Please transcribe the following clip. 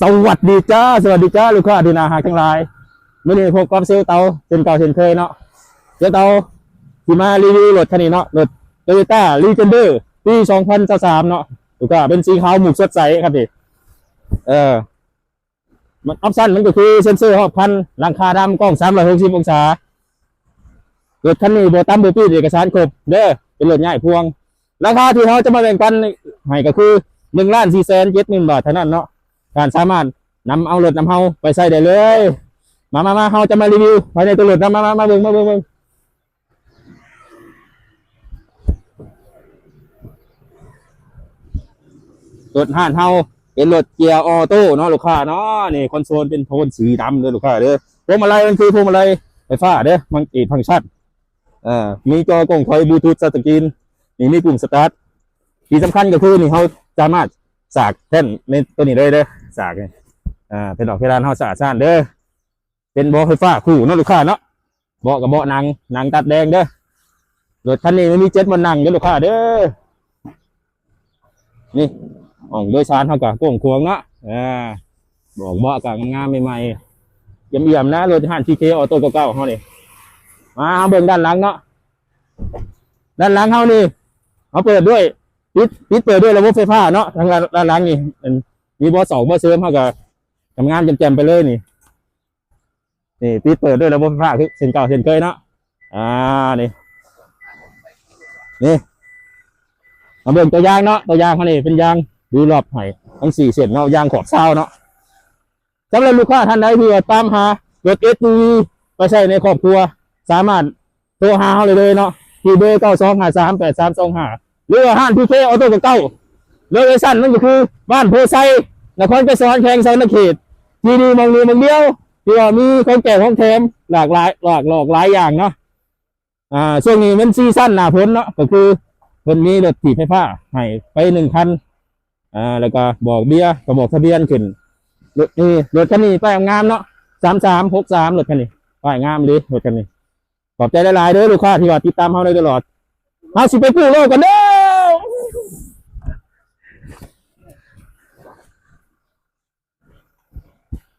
ສະຫວັດດີຈ້າ ສະຫວັດດີຈ້າ ລູກຄ້າທີ່ໜ້າຮັກທັງຫຼາຍ. ມື້ນີ້ພົບກັບເຊວເຕົາເຊັ່ນເກົ່າເຊັ່ນເຄີຍເນາະ. ເຊວເຕົາຊິມາຣີວິວລົດຄັນນີ້ເນາະ, ລົດ Toyota Legender ປີສອງພັນຊາວສາມເນາະ. ລູກຄ້າ ເປັນສີຂາວໝູກສົດໃສຄັນນີ້. ເອີ ມັນ ອອບຊັນມັນກໍຄືເຊັນເຊີຮອບຄັນ, ຫຼັງຄາດຳ, ກ້ອງສາມຮ້ອຍຫົກສິບອົງສາ. ລົດຄັນນີ້ບໍ່ຕຳບໍ່ປີດ, ເອກະສານຄົບເດີ, ເປັນລົດຍ້າຍພວງ. ລາຄາທີ່ເຮົາຈະມາແບ່ງປັນໃຫ້ກໍຄື ໜຶ່ງລ້ານສີ່ແສນເຈັດໝື່ນບາດເທົ່ານັ້ນເນາະ. ທ່ານສາມາດນຳເອົາລົດນຳເຮົາໄປໃຊ້ໄດ້ເລີຍ. ມາ ມາ ມາ ເຮົາຈະມາຣີວິວພາຍໃນຕົວລົດນຳ. ມາ ມາ ມາເບິ່ງ ມາເບິ່ງ ເບິ່ງ. ລົດຮ້ານເຮົາເປັນລົດເກຍອໍໂຕ້ເນາະລູກຄ້າເນາະ. ນີ້ຄອນໂຊນເປັນໂທນສີດຳເດີລູກຄ້າເດີ. ພວງມາໄລມັນຄືພວງມາໄລໄຟຟ້າເດີ, ມັນເອກຟັງຊັນ. ເອີ ມີຈໍກ້ອງຖອຍບລູທູດ ທັດສະກຣີນ, ນີ້ມີປຸ່ມສະຕາດ. ທີ່ສຳຄັນກໍຄືນີ້ ເຮົາສາມາດສາກແທ່ນໃນຕົວນີ້ໄດ້ເດີ, ສາກນີ້. ອ່າ ເປັນດອກເພດານເຮົາສະອາດສະອ້ານເດີ. ເປັນເບາະໄຟຟ້າຄູ່ເນາະລູກຄ້າເນາະ. ເບາະກໍເບາະໜັງ, ໜັງຕັດແດງເດີ. ລົດຄັນນີ້ມັນມີເຈັດບ່ອນນັ່ງເດີລູກຄ້າເດີ. ນີ້ຫ້ອງໂດຍສານເຮົາກໍກວ້າງຂວາງເນາະ. ອ່າ ບອກເບາະກໍງາມໆ ໃໝ່ໆ ຢ້ຽມໆ ນະ. ລົດຮ້ານ ທີເຄ ອໍໂຕ້ ເກົ່າໆ ເຮົານີ້. ມາເຮົາເບິ່ງດ້ານຫຼັງເນາະ. ດ້ານຫຼັງເຮົານີ້ ເຮົາເປີດດ້ວຍ ປິດ ປິດເປີດດ້ວຍລະບົບໄຟຟ້າເນາະ. ທາງດ້ານ ດ້ານຫຼັງນີ້ ອັນ ມີເບາະຊອກເບາະເສີມ ເຮົາກໍງາມໆ ແຈ່ມໆ ໄປເລີຍນີ້. ນີ້ ປິດເປີດດ້ວຍລະບົບໄຟຟ້າຄືເຊັ່ນເກົ່າເຊັ່ນເຄີຍເນາະ. ອ່າ ນີ້ ນີ້ ມາເບິ່ງຕົວຢ່າງເນາະ. ຕົວຢ່າງເຮົານີ້ເປັນຢາງດູລັອບໃຫ້ທັງສີ່ເສັ້ນເນາະ, ຢາງຂອບຊາວເນາະ. ສຳລັບລູກຄ້າທ່ານໃດທີ່ວ່າຕາມຫາລົດ ເອສຢູວີ ໄປໃຊ້ໃນຄອບຄົວ ສາມາດໂທຫາເຮົາໄດ້ເລີຍເນາະ ທີ່ເບີ ເກົ້າສອງຫ້າສາມແປດສາມສອງຫ້າ ຫຼືວ່າຮ້ານ ພີເຄ ອໍໂຕ້ ເກົ່າໆ. ໂລເຄຊັນມັນກໍຄືບ້ານໂພໄຊ ນະຄອນໄກສອນ ແຂວງສະຫວັນນະເຂດ. ທີ່ນີ້ໝ່ອງນີ້ໝ່ອງດຽວ ທີ່ວ່າມີຂອງແຈກຂອງແຖມຫຼາກຫຼາຍ ຫຼາກຫຼອກຫຼາຍຢ່າງເນາະ. ອ່າ ຊ່ວງນີ້ແມ່ນຊີຊັນໜ້າຝົນເນາະ, ກໍຄືເພິ່ນມີລົດຖີບໄຟຟ້າໃຫ້ໄປໜຶ່ງຄັນ. ອ່າ ແລ້ວກໍບອກເບຍ ກະບອກທະບຽນຂຶ້ນ. ລົດນີ້ ລົດຄັນນີ້ປ້າຍງາມເນາະ ສາມສາມຫົກສາມ. ລົດຄັນນີ້ປ້າຍງາມເດ້ ລົດຄັນນີ້. ຂອບໃຈຫຼາຍໆເດີລູກຄ້າທີ່ວ່າຕິດຕາມເຮົາໂດຍຕະຫຼອດ. ເຮົາຊິໄປກູ້ໂລກັນເດີ.